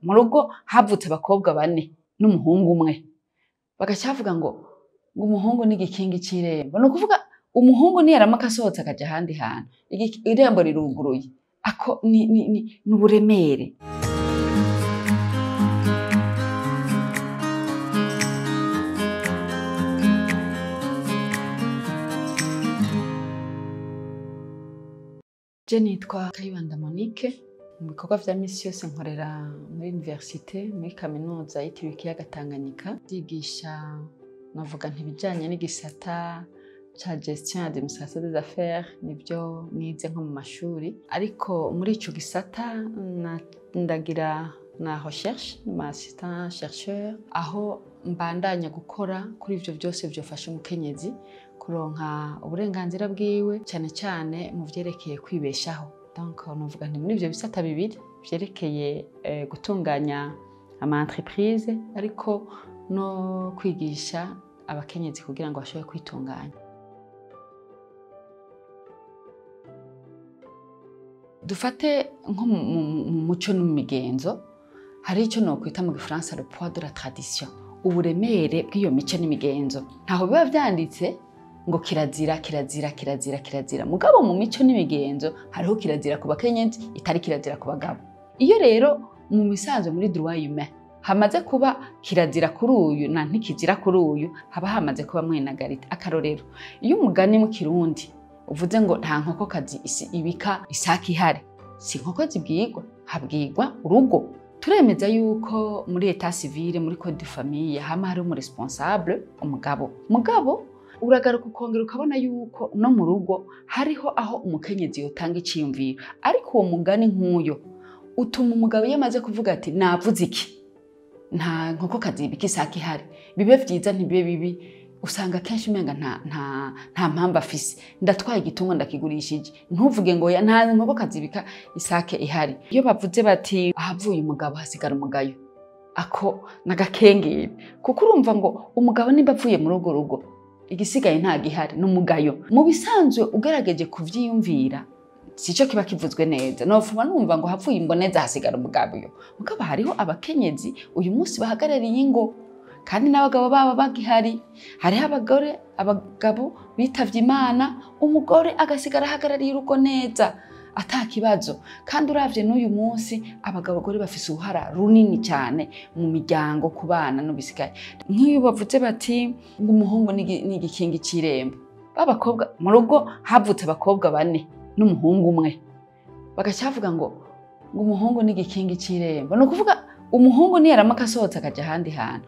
Mu rugo havutse abakobwa bane n'umuhungu umwe, bagaca bavuga ngo umuhungu ni igikingi c'irembo. Ni ukuvuga umuhungu niyaramuka asohotse akaja ahandi hantu, irembo riruguruye. Ako ni uburemere. Je nitwa Kayibanda Monique. Mu bikorwa vya misi yose nkorera muri universite, muri kaminuza yitiriwe ikiyaga Tanganyika. Ndigisha, navuga nti ibijanye n'igisata ca gestion administration des affaires, nivyo nize nko mu mashuri. Ariko muri ico gisata ndagira na recherche, ni assistant chercheur, aho mbandanya gukora kuri ivyo vyose vyofasha umukenyezi kuronka uburenganzira bwiwe, cane cane mu vyerekeye kwibeshaho. Donc novuga nti muri ivyo bisata bibiri vyerekeye gutunganya ama entreprise, ariko no kwigisha abakenyezi kugira ngo bashobore kwitunganya. Dufate nko mu muco no mu migenzo, hari ico nokwita mu gifaransa le poids de la tradition, uburemere bw'iyo mico n'imigenzo. Ntaho biba vyanditse ngo kirazira, kirazira, kirazira, kirazira. Mugabo mu mico n'imigenzo hariho kirazira ku bakenyezi, itari kirazira ku bagabo. Iyo rero mu misanzwe muri droit humain hamaze kuba kirazira kuri uyu na ntikizira kuri uyu, haba hamaze kuba mwenagarita. Akarorero, iyo umugani mu Kirundi uvuze ngo nta nkokokazi ibika isake ihari, si inkoko zibwirwa, habwirwa urugo. Turemeza yuko muri etat civil, muri code de famille, hama hari umu responsable, umugabo. Mugabo uragaruka ukongera ukabona yuko no mu rugo hariho aho umukenyezi yotanga iciyumviro, ariko uwo mugani nk'uyo utuma umugabo iyo amaze kuvuga ati navuze iki, nta nkokokazi ibika isake ihari, bibe vyiza ntibibe bibi, usanga kenshi umenga nta mpamvu afise. Ndatwaye igitungwa ndakigurishije, ntuvuge ngo nta nkokokazi ibika isake ihari. Iyo bavuze bati ahavuye umugabo hasigara umugayo, ako nagakengeri, kuko urumva ngo umugabo nimba avuye muri urwo rugo igisigaye nta gihari, ni umugayo. Mu bisanzwe ugerageje kuvyiyumvira sico kiba kivuzwe neza, nofuma numva ngo havuye imboneza hasigara umugabo. Mugabo hariho abakenyezi uyu munsi bahagarariye ingo kandi n'abagabo babo bagihari. Hariho abagore, abagabo bitavye Imana, umugore agasigara ahagarariye urugo neza ata kibazo. Kandi uravye n'uyu munsi abagabo gore bafise uruhara runini cyane mu miryango, ku bana n'ubisigaye. Nk'iyo bavuze bati ngo umuhungu ni igikingi c'irembo, b'abakobwa mu rugo havutse abakobwa bane n'umuhungu umwe, bagaca bavuga ngo umuhungu ni igikingi c'irembo. Ni ukuvuga umuhungu niyaramuka asohotse akaja ahandi hantu,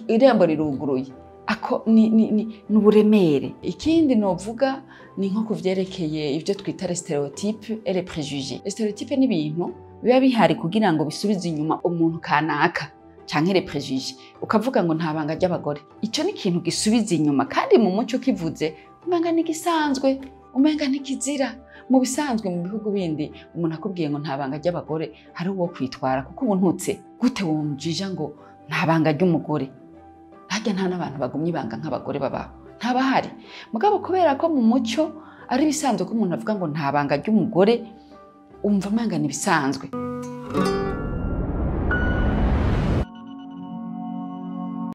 irembo riruguruye. Ako ni uburemere. Ikindi novuga ni nko kuvyerekeye ivyo twita les stéréotypes et les préjugés. Les stéréotypes ni ibintu biba bihari kugira ngo bisubize inyuma umuntu kanaka, canke les préjugés. Ukavuga ngo nta banga ry'abagore, ico ni ikintu gisubiza inyuma, kandi mu muco ukivuze umenga ni gisanzwe, umenga ni kizira. Mu bisanzwe mu bihugu bindi umuntu akubwiye ngo nta banga ry'abagore, hari uwo kwitwara kuko ubu ntutse gute wumjija ngo nta banga ry'umugore. Harya nta n'abantu bagumye ibanga nk'abagore babaho, ntabahari. Mugabo kubera ko mu muco ari bisanzwe ko umuntu avuga ngo nta banga ry'umugore, umva umenga ni bisanzwe.